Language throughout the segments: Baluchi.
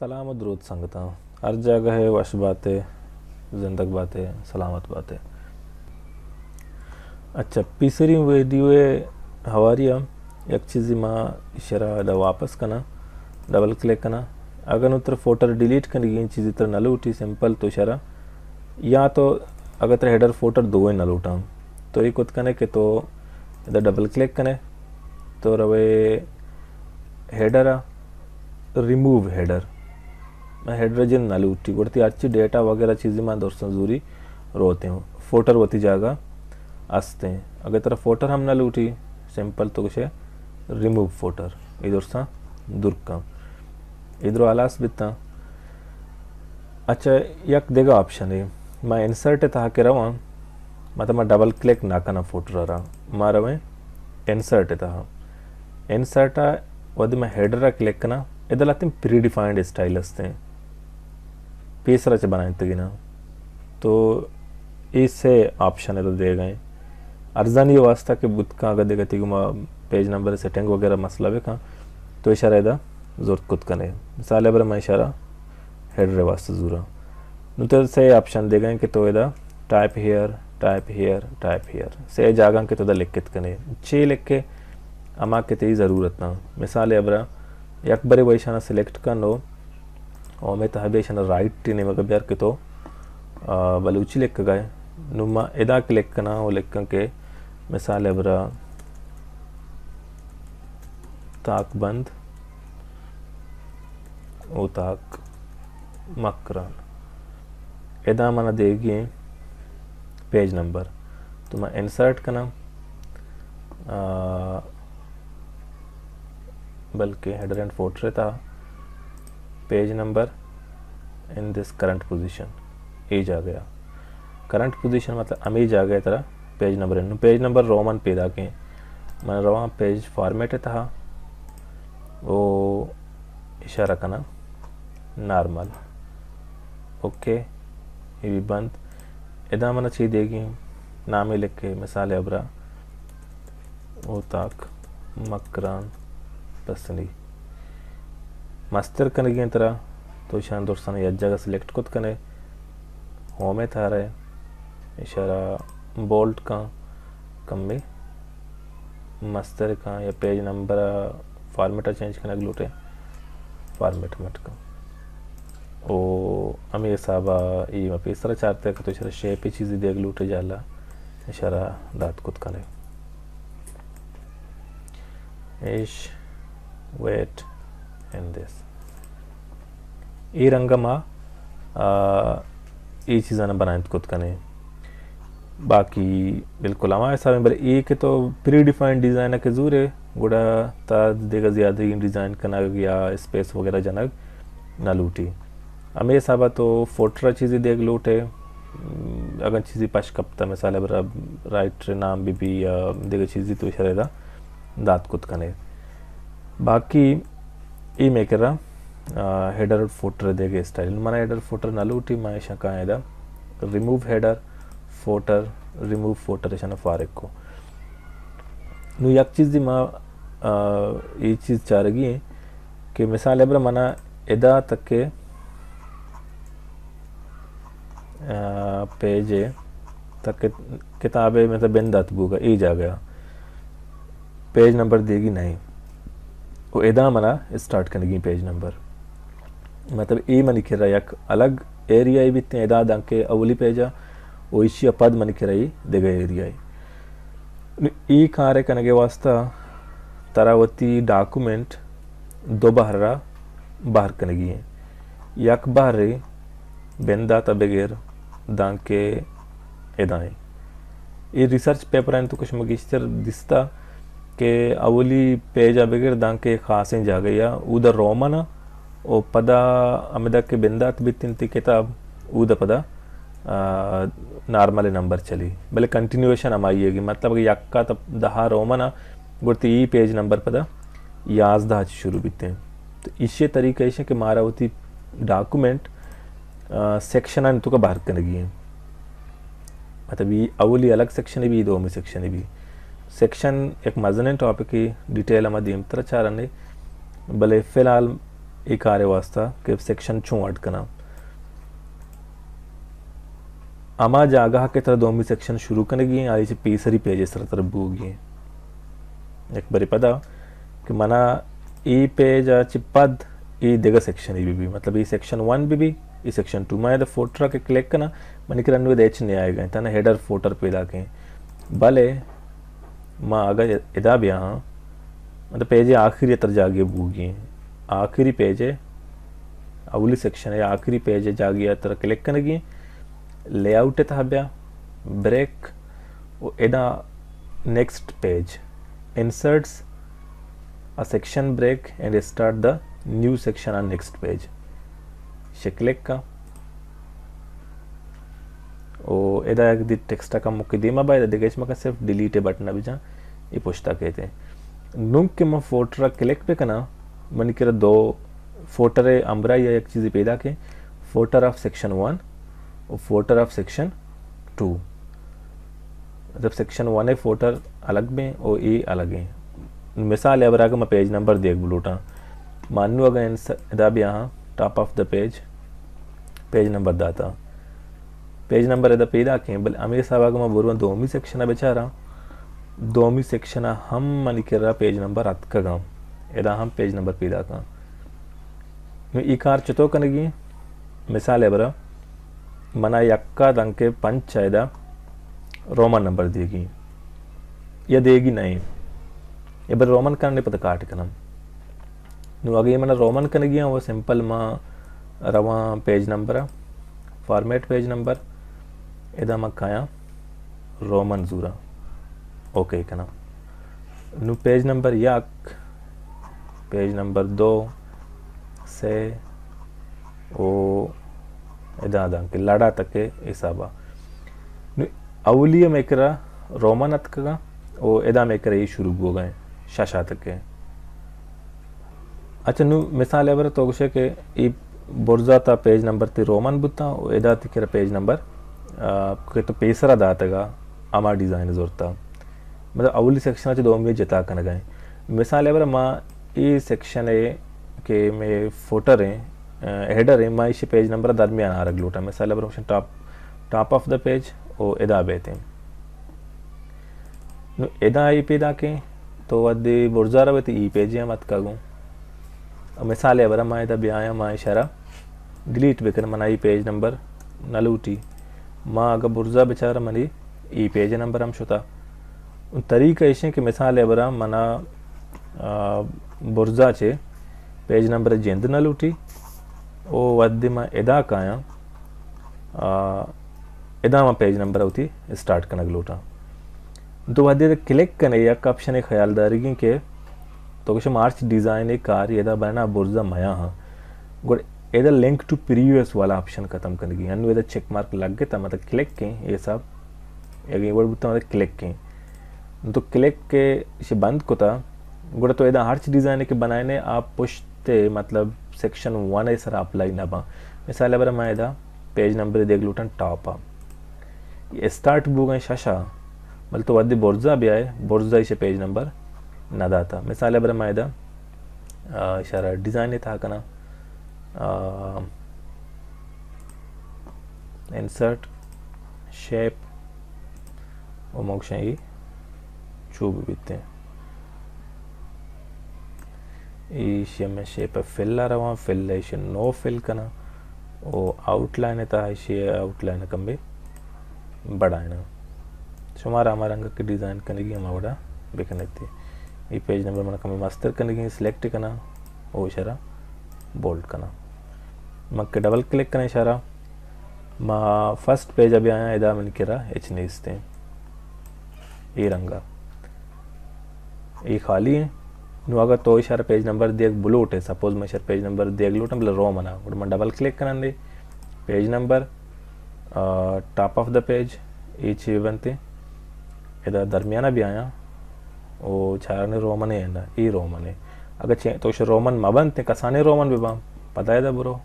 سلام و درود سنگتاں، ہر جاگہ ءَ وش بات ئے، زندگ بات ئے، سلامت بات ئے۔ اچھا، پیسری ویڈیو ءِ ہواری ءَ یک چیزے ما اشرا دا واپس کناں، ڈبل کلک کناں۔ اگر نوں ترا فوٹر ڈیلیٹ کنگی ایں، چیزے ترا نہ لوٹی، سمپل تو اشرا یا تو اگر ترا ہیڈر فوٹر دوئیں نہ لوٹاں، تو اے کت کنے کہ تو ادا ڈبل کلک کنے، تو روے ہیڈر ءَ، ریموو ہیڈر۔ من ہیڈر جن نہ لوٹی، گڑتی ہرچی ڈیٹا وغیرہ چیزے من درستاں زوری روتیں، فوٹر وتی جاگہ استیں۔ اگر ترا فوٹر ہم نہ لوٹی، سمپل تو گشے ریموو فوٹر، اے درستاں دور کن۔ اے درو ہلاس بیتاں۔ اچھا، یک دگہ آپشن ہے، ما انسرٹ تہا کہ رواں، مطلب ما ڈبل کلک نہ کناں فوٹر را، ما رویں انسرٹ تہا۔ انسرٹ ءَ وھدے ما ہیڈر ءَ کلک کناں، ادا لہتیں پری ڈیفائنڈ اسٹائل ہستیں، پیسرا چہ بنائینتگیناں۔ تو اے سے آپشن ادا دیگا ایں۔ ارزانی واسطہ کہ بوت کن اگہ دگہ تئی گوما پیج نمبر سیٹنگ وغیرہ مسئلہ بکن، تو اشرا ادا زرت کت کنے۔ مثال ءَ برا من اشرا ہیڈر ءِ واسطہ زوراں۔ نوں تو سے آپشن دیگا ایں کہ تو ادا type hair, type hair, type hair. سے جاگہاں کہ تو ادا لکھت کنے۔ چے لکھے؟ ہما کہ تئی ضرورت نہ۔ مثال ءَ برا یک برے ویشانا سلیکٹ کن و و ہمے تہا بیا ایشانا رائٹ ءِ نیمگا بیار کہ تو، آ، بلوچی لکھگا ئے۔ نوں ما ادا کلک کناں و لکھاں کہ مثال ءَ برا تاک بند اوتاک مکران۔ ادا منا دیگی ایں پیج نمبر۔ تو ما انسرٹ کناں، آ، بلکہ ہیڈر اینڈ فوٹر تہا page number in this current position, اے جاگہ ءَ۔ کرنٹ پوزیشن مطلب ہمے جاگہ ءَ ترا پیج نمبر انت۔ پیج نمبر رومن پیداک ایں۔ من رواں پیج فارمیٹ تہا و اشرا کناں نارمل۔ اوکے، اے بھی بند۔ ادا منا چی دیگی؟ نامے لکھے، مثال ءَ برا اوتاک مکران پسنی۔ مستر کنگی انت ترا، تو ایشاں درستاں یک جاگہ سلیکٹ کت کنے، ہوم ءِ تہا رئے، اشرا بولڈ کن، کمے مستر کن یا پیج نمبر ءِ فارمیٹ ءَ چینج کنگ لوٹے، فارمیٹ مٹ کن۔ او ہمے حساب ءَ اے ما پیسر ءَ چارتگ کہ تو اشرا شیپ ءِ چیزے دیگ لوٹے جہلا، اشرا دات کت کنے۔ ایش ویٹ ان دس۔ اے رنگ ءَ ما، آ، اے چیزاں بنائینت کت کنے۔ باقی بالکل ہما حساب ایں، بلے اے کہ تو پری ڈیفائنڈ ڈیزائن ءَ کہ زورے، گڑا تا دگہ زیادگیں ڈیزائن کنگ یا اسپیس وغیرہ جنگ نہ لوٹی۔ ہمے حساب ءَ تو فوٹر ءَ چیزے دیگ لوٹے، اگاں چیزے پش کپتہ، مثال ءَ برا رائٹر ءِ نام بہ بی یا دگہ چیزے، تو اشرا ادا دات کت کنے۔ باقی اے مئے کرا، آ، ہیڈر فوٹر ءِ دیگہ اسٹائل۔ منا ہیڈر فوٹر نہ لوٹی، ما ایشاں کایاں ادا remove header footer, remove footer ایشاں فارغ کو۔ نوں یک چیزے ما، آ، اے چیز چارگی ایں کہ مثال ءَ برا منا ادا تک کہ، آ، پیج ءِ تک کہ کتاب ءِ مطلب بندات بوگا اے جاگہ ءَ پیج نمبر دیگی نہ ایں۔ و ادا منا اسٹارٹ کنگی پیج نمبر۔ مطلب اے منی کرا یک الگ ایریا ءِ بیتیں ادا دانکہ اولی پیج ءَ و ایشی ءَ پد منی کرا اے دگہ ایریا ءِ۔ نوں اے کار ءِ کنگ ءِ واسطہ ترا وتی ڈاکومنٹ دو بہر ءَ بہر کنگی ایں۔ یک بہرے بندات ءَ بگر دانکہ ادا ایں۔ اے ریسرچ پیپر ءِ توکا شما گیشتر دیستہ کہ اولی پیج ءَ بگر دانکہ خاصیں جاگہے ءَ اودا رومن ءَ و پدا ہمدا کہ بندات بیت انت کتاب، اودا پدا، آ، نارمل نمبر چلی، بلے کنٹینیویشن ہمائی ئیگ، مطلب کہ یک ءَ تا دہ ءَ رومن ءَ، گڑتی ای پیج نمبر پدا یازدہ ءَ چہ شروع بیت انت۔ تو ایشی طریقہ ایش کہ مارا وتی ڈاکومنٹ، آ، سیکشن ءِ توکا بہر کنگی ایں۔ مطلب ای اولی الگ سیکشن بی، دومی سیکشن بی۔ سیکشن یک مزنیں ٹاپکے، ڈیٹیل ءَ ما دیمتر ءَ چارنے، بلے فی الحال اے کارے واسطہ کہ سیکشن چون اڈ کناں۔ ہما جاگہ کہ ترا دومی سیکشن شروع کنگی ہیں، آئی چہ پیسری پیج سر ترا بوگی ہیں۔ یک بری پدا کہ منا اے پیج چہ پد اے دگہ سیکشن بی بی، مطلب اے سیکشن ون بی بی، اے سیکشن ٹو۔ ما ادا فوٹر کہ کلک کناں، منی کرا انو ادا ہچ نہیں آئے گا، تنا ہیڈر فوٹر پیدا کیں۔ بلے ما اگہ ادا بیا ہاں، مطلب پیج آخری تر جاگے بوگی ہیں۔ آخری پیج ہے، اولی سیکشن ہے، آخری پیج ہے، جاگے تر کلک کنگی ہیں۔ لے آؤٹ تہا بیا، بریک، و ادا next page, inserts a section break and start the new section on next page۔ شے کلک کا۔ او ادا یک دی ٹیکسٹ کم مکے دیما با، ادا دگہ ہچ مکن، صرف ڈیلیٹ بٹن بجاں، اے پشتا کیتے۔ نوں کہ من فوٹر کلک بکناں، منی کرا دو فوٹر ہمراہی یک چیزے پیدا کیں، فوٹر آف سیکشن ون و فوٹر آف سیکشن ٹو۔ مطلب سیکشن ون فوٹر الگ بیں و اے الگ ہیں۔ مثال ہے، برا کہ من پیج نمبر دیگ بلوٹاں، مانو اگر انس-، ادا بیا ہاں، top of the page, page number Data. Page number ادا پیدا کیں، بل ہمے حساب اگر من برواں دومی سیکشن بچاراں، دومی سیکشن ہم منی کرا پیج نمبر اتکگاں، ادا ہم پیج نمبر پیدا کاں۔ نوں اے کار چطور کنگی؟ مثال ہے برا، منا یکا دنکے پنچ چاہدا رومن نمبر دیگی یا دیگی نہیں، یا بر رومن کرنے پتہ کاٹ کنم۔ نوں اگہ اے منا رومن کنگی ہاں، وہ سمپل ما رواں page number, format page number, ادا ما کایاں رومن زوراں، اوکے کناں۔ نوں پیج نمبر یک، پیج نمبر دو، سے، او ادا داں کہ لڑا تکے حسابا۔ نوں اولی مئے کرا رومن اتکگا، او ادا مئے کرا اے شروع بوگا ہیں، شش آتکے۔ اچھا، نوں مثال ہے برا تو گوشے کہ اے برزا تا پیج نمبر تی رومن بوتاں، او ادا تی کرا پیج نمبر، آ، کہ تو پیسرا داتگا، ہما ڈیزائن زورتا۔ مطلب اولی سیکشن چہ دومی جتا کنگا ہیں۔ مثال ہے برا ما اے سیکشن ہے کہ میں فوٹر ہیں، آ، ہیڈر ہیں، ما ایشی پیج نمبر درمیان آرگ لوٹا۔ مثال ہے برا top, top of the page, او ادا بیتے ہیں۔ نوں ادا اے پیدا کیں، تو وھدے برزا روے تو اے پیج ہم اتکا گوں۔ مثال ہے برا ما ادا بیایاں، ما اشارہ ڈیلیٹ بکن، منا اے پیج نمبر نہ لوٹی۔ ما اگہ برزا بچار منی اے پیج نمبر ہم شتا۔ طریقہ ایشیں کہ مثال ہے برا منا، آ، برزا چے پیج نمبر جند نہ لوٹی۔ او وھدے ما ادا کایاں، آ، ادا ما پیج نمبر ہوتی اسٹارٹ کنگ لوٹاں۔ تو وھدے کلک کنے یک آپشن خیال دارگی کہ تو گوشے مارچ ڈیزائن کاری ادا بنا برزا میا ہاں۔ گڑ ادا لنک ٹو پریویس والا آپشن ختم کنگی۔ انو ادا چیک مارک لگ گتا، مطلب کلک کیں، اے حساب اگہ وڑ بوتا مطلب کلک کیں۔ تو کلک کے اسے بند کتا، گڑا تو ادا ہرچ ڈیزائن کہ بنائنے آپ پشت مطلب سیکشن ون سر اپلائی نہ باں۔ مثال برا ما ادا پیج نمبر دیگ لوٹن ٹاپ آ۔ اے اسٹارٹ بوگا ششا، بل تو وھدے برزا بیائے، برزا ایشی پیج نمبر نہ داتا۔ مثال برا ما ادا، آ، اشارہ ڈیزائن تھا کنا، آ، انسرٹ، شیپ، و موکشن ای چوب بیتے۔ ایشی میں شیپ فل رواں، فل ایشی نو فل کنا۔ او آؤٹ لائن تا ایشی آؤٹ لائن کم بی بڑھائنا۔ شمارا ہما رنگ کے ڈیزائن کنگی ہما وڑا بکنتی۔ ای پیج نمبر من کمی مستر کنگی، سلیکٹ کنا، او اشارہ بولڈ کنا۔ من کے ڈبل کلک کنا اشارہ، ما فرسٹ پیج ابھی آیا، ادا من کرا ہچ نیستیں۔ ای رنگا۔ ای خالی ہیں۔ نو اگر تو اشارہ پیج نمبر دیگ بلوٹے، سپوز میں اشارہ پیج نمبر دیگ لوٹاں، بلے رومن آ۔ گڑا من ڈبل کلک کنن دے۔ پیج نمبر، آ، ٹاپ آف دا پیج، ای چی بنتے۔ ادا درمیانہ بھی آیا۔ او چارنے رومن ہے نا، ای رومن ہے۔ اگر چے-، تو اشارہ رومن مبنتے، کسانے رومن بھی باں۔ پدا ادا برو۔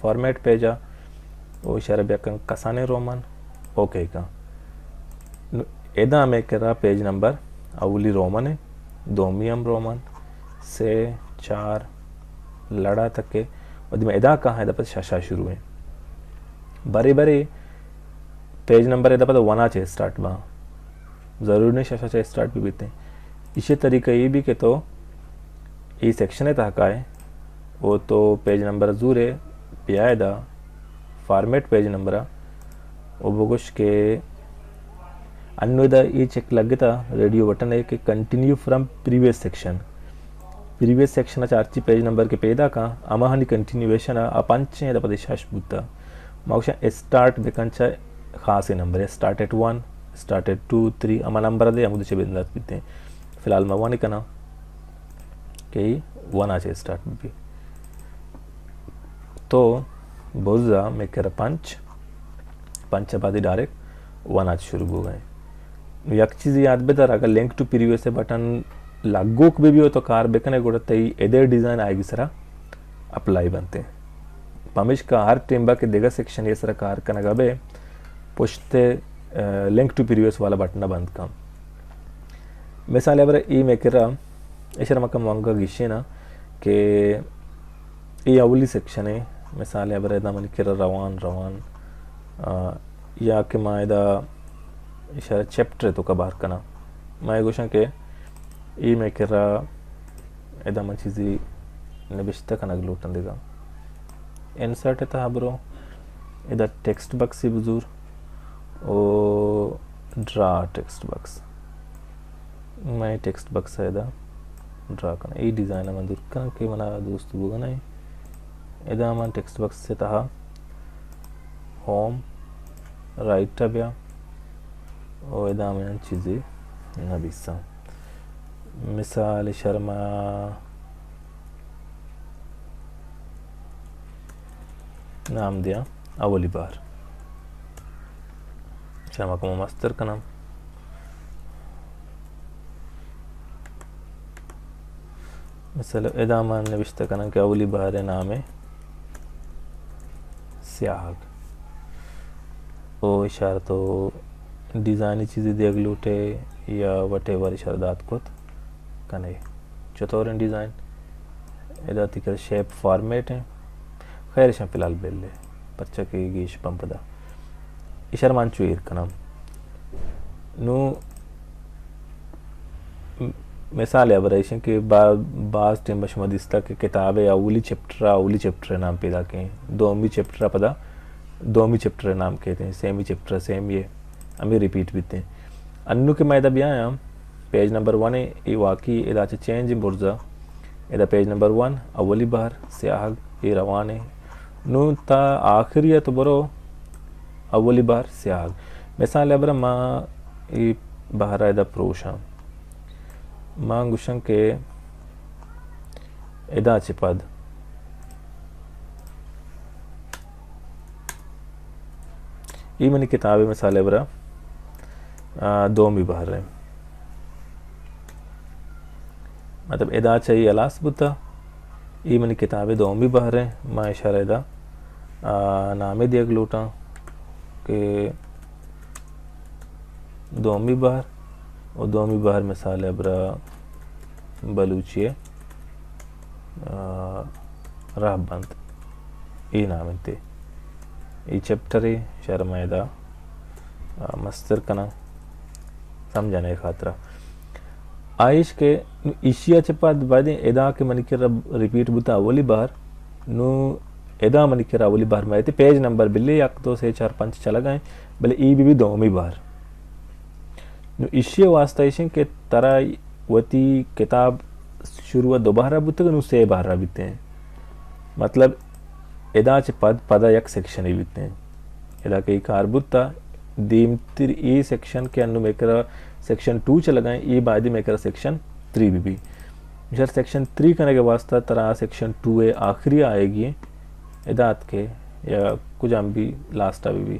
فارمیٹ پیج آ۔ او اشارہ بیا کن کسانے رومن۔ اوکے کا۔ نو ادا میں کرا پیج نمبر اولی رومن ہے، دومی ہم رومن، سے، چار، لڑا تک کہ وھدی ما ادا کاہاں، ادا پد ششا شروع ایں۔ برے برے پیج نمبر ادا پد ون آ چہ اسٹارٹ باں، ضروری نہیں ششا چہ اسٹارٹ بہ بیتیں۔ ایشی طریقہ اے بی کہ تو اے سیکشن ءِ تہا کائے، او تو پیج نمبر زورے، بیا ادا فارمیٹ پیج نمبر ءَ، او بگوش کہ انو ادا اے چک لگتا ریڈیو بٹن ءَ کہ continue from previous section. Previous section ءَ چہ ہرچی پیج نمبر کہ پیدا کاں، ہماہانی کنٹینیویشن ءَ آ پنچ ایں، ادا پد شش بوتا۔ ما گوشاں اسٹارٹ بکن چہ خاصیں number, start at one, start eight two, three, ہما نمبر دے ہمود چہ بندات بیتیں۔ فی الحال ما ون کناں کہ ون آ چہ اسٹارٹ بی۔ تو برزا مئے کرا پنچ، پنچ ءَ بعد ڈائریکٹ ون آ چہ شروع بوگ ءَ ایں۔ نو یک چیزے یاد بدار، اگر لنک ٹو پریویس بٹن لگوک بہ بیو تو کار بکنے، گڑا تئی ادے ڈیزائن آئیگی سرا اپلائی بنتے۔ پمیشکا ہر ٹیم با کہ دگہ سیکشن ءِ سرا کار کنگا بے، پشت، آ، لنک ٹو پریویس والا بٹن بند کن۔ مثال ءَ برا اے مئے کرا، ایشرا ما کم وانگا گیشینا کہ اے اولی سیکشن ایں، مثال ءَ برا ادا منی کرا روان، روان، آ، یا کہ ما ادا ایشرا چیپٹر ءِ توکا بہر کناں۔ ما اے گوشاں کہ اے مئے کرا ادا من چیزے نبشتہ کنگ لوٹاں دگہ۔ انسرٹ ءِ تہا برو، ادا ٹیکسٹ باکسے بزور، او ڈرا ٹیکسٹ باکس۔ من ٹیکسٹ باکس ءَ ادا ڈرا کناں۔ اے ڈیزائن ءَ من دور کناں کہ منا دوست بوگا نہ ایں۔ ادا من ٹیکسٹ باکس ءِ تہا ہوم رائٹ ءَ بیا، او ادا من چیزے نبیساں۔ مثال شرما نام دیاں اولی بار۔ شرما کمو مستر کناں۔ مثال ادا من نبشتہ کناں کہ اولی بہر ءِ نام ءَ سیاہگ۔ او اشارت و ڈیزائنی چیزے دیگ لوٹے یا وٹ ایور اشارت دات کت کنے۔ چطوریں ڈیزائن؟ ادا تئی کرا شیپ فارمیٹ ایں۔ خیر، اشاں فی الحال بلے، پرچا کہ گیش پمپ دا۔ اشارت من چو ایر کناں۔ نو م-، مثال ءِ ہبر ایش انت کہ با-، باز ٹیم شما دیستا کہ کتاب ءِ اولی چیپٹر ءَ اولی چیپٹر ءِ نام پیداک ایں، دومی چیپٹر ءَ پدا دومی چیپٹر ءِ نام کیت ایں، سیمی چیپٹر ءَ سیمی ءَ ہمے ریپیٹ بیت ایں۔ انو کہ ما ادا بیایاں پیج نمبر ون ءَ، اے واقعی ادا چہ چینج ایں برزا۔ ادا پیج نمبر ون، اولی بہر، سیاہگ، اے روان ایں۔ نوں تا آخری ءَ تو برو، اولی بہر، سیاہگ۔ مثال ءِ ہبر ءَ ما اے بہر ءَ ادا پروشاں۔ ما گوشاں کہ ادا چہ پد اے منی کتاب ءِ مثال ءِ ہبر ءَ، آ، دومی بہر ایں۔ مطلب ادا چہ اے ہلاس بوتا، اے منی کتاب ءِ دومی بہر ایں۔ ما اشارت ادا، آ، نامے دیگ لوٹاں کہ دومی بہر، و دومی بہر مثال ءِ ہبر ءَ بلوچی ءِ، آ، رہبند، اے نام انت۔ اے چیپٹر ءَ شر ما ادا، آ، مستر کناں سمجھانے خاطر۔ آئیش کہ ایشی ءَ چہ پد بعد ادا کہ منی کرا ریپیٹ بوتا اولی بہر، نوں ادا منی کرا اولی بہر مئیت، پیج نمبر بلے یک، دو، سے، چار، پنچ چلگا ایں، بلے اے بی بی دومی بہر۔ نوں ایشی ءِ واسطہ ایش انت کہ ترا وتی کتاب شروع ءَ دو بہر ءَ بوتگ، نوں سے بہر ءَ بیت ایں۔ مطلب ادا چہ پد، پدا یک سیکشنے بیت ایں۔ ادا کہ اے کار بوتا، دیمتر اے سیکشن کہ انوں مئے کرا سیکشن ٹو چلگا ایں، اے بعدی مئے کرا سیکشن تھری بہ بی۔ شر سیکشن تھری کنگ ءِ واسطہ ترا سیکشن ٹو ءِ آخری ءَ آئیگی ایں۔ ادا اتکے یا کجام بی لاسٹ ءَ بہ بی۔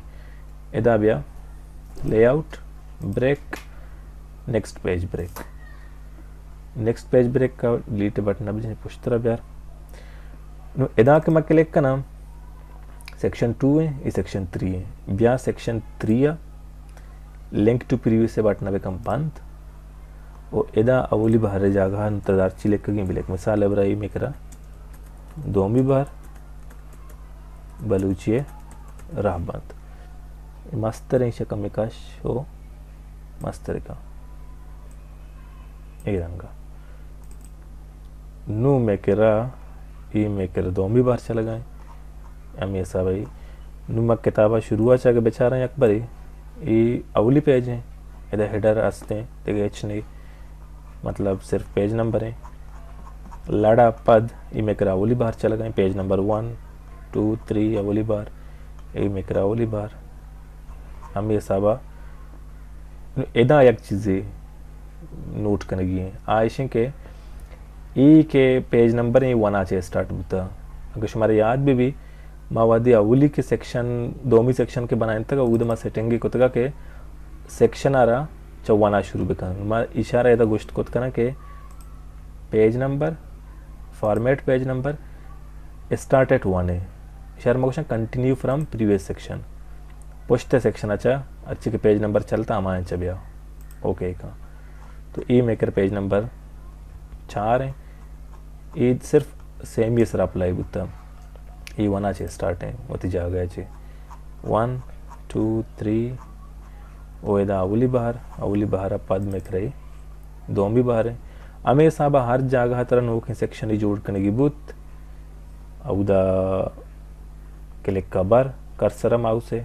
ادا بیا، lay out, break, next page break. Next page break ءَ ڈیلیٹ بٹن ءَ بجن، پشترا بیار۔ نوں ادا کہ ما کلک کناں، سیکشن ٹو ایں، اے سیکشن تھری ایں۔ بیا سیکشن تھری ءَ لنک ٹو پریویس ءِ بٹن ءَ بکن بند۔ و ادا اولی بہر ءِ جاگہ ءَ انتظار چی لکھگیں بلک۔ مثال ءِ ہبر ءَ اے مئے کرا دومی بہر بلوچی ءِ رہبند۔ اے مستریں شکم کش و مسترکاں اے رنگا۔ نوں مئے کرا، اے مئے کرا دومی بہر چلگا ایں۔ ہمے حسابا اے۔ نوں ما کتابا شروعا چہ اگہ بچاراں یک برے، اے اولی پیج ایں، ادا ہیڈر استیں، دگہ ہچ نہ، مطلب صرف پیج نمبر ایں۔ لڑا پد اے مئے کرا اولی بہر چلگا ایں، page number one, two, three, اولی بہر، اے مئے کرا اولی بہر۔ ہمے حسابا ادا یک چیزے نوٹ کنگی ایں، آ ایش ایں کہ اے کہ پیج نمبر ایں، ون ءَ چہ اسٹارٹ بوتا۔ اگہ شمارا یاد بہ بی، ما وہدے اولی کہ سیکشن، دومی سیکشن کہ بنائینتگ، اود ما سیٹنگ کتگا کہ سیکشن ءَ را چہ ون ءَ شروع بکن۔ ما اشارہ ادا گوشت کت کناں کہ page number, format page number, start at one اے۔ اشارہ ما گوشاں کنٹینیو فرام پریویس سیکشن۔ پشت سیکشن ءَ چہ ہرچی کہ پیج نمبر چلتا ہمایاں چہ بیا۔ اوکے کن۔ تو اے مئے کرا پیج نمبر چار ایں۔ اے صرف سیمی سرا اپلائی بوتا۔ اے ون ءَ چہ اسٹارٹ ایں، وتی جاگہ ءَ چہ۔ ون، ٹو، تھری، او ادا اولی بہر، اولی بہر ءَ پد مئے کرا اے دومی بہر ایں۔ ہمے حسابا ہر جاگہ ءَ ترا نوکیں سیکشنے جوڑ کنگی بوت، اودا کلک ءَ بر، کرسر ءَ ماؤس ءِ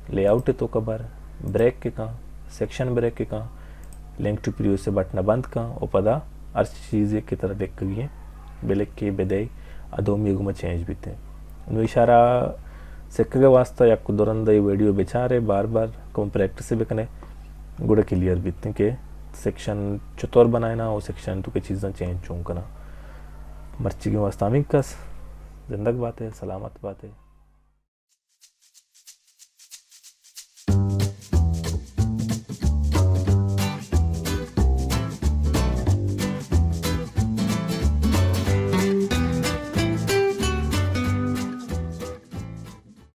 لے آؤٹ ءِ توکا بر، بریک ءَ کن، سیکشن بریک ءَ کن، لنک ٹو پریویس بٹن ءَ بند کن، و پدا ہر چیزے کہ ترا لکھگی ایں، بلکے، بدئے، آ دومی ءِ گوما چینج بیت۔ نوں اشارہ سکگ ءِ واسطہ یک دو رند اے ویڈیو بچارے، بار بار کم پریکٹس بکنے، گڑا کلیئر بیت کہ سیکشن چطور بنائیناں و سیکشن توکا چیزاں چینج چون کناں۔ مرچیگیں واسطہ ہمینکس۔ زندگ باتے، سلامت باتے۔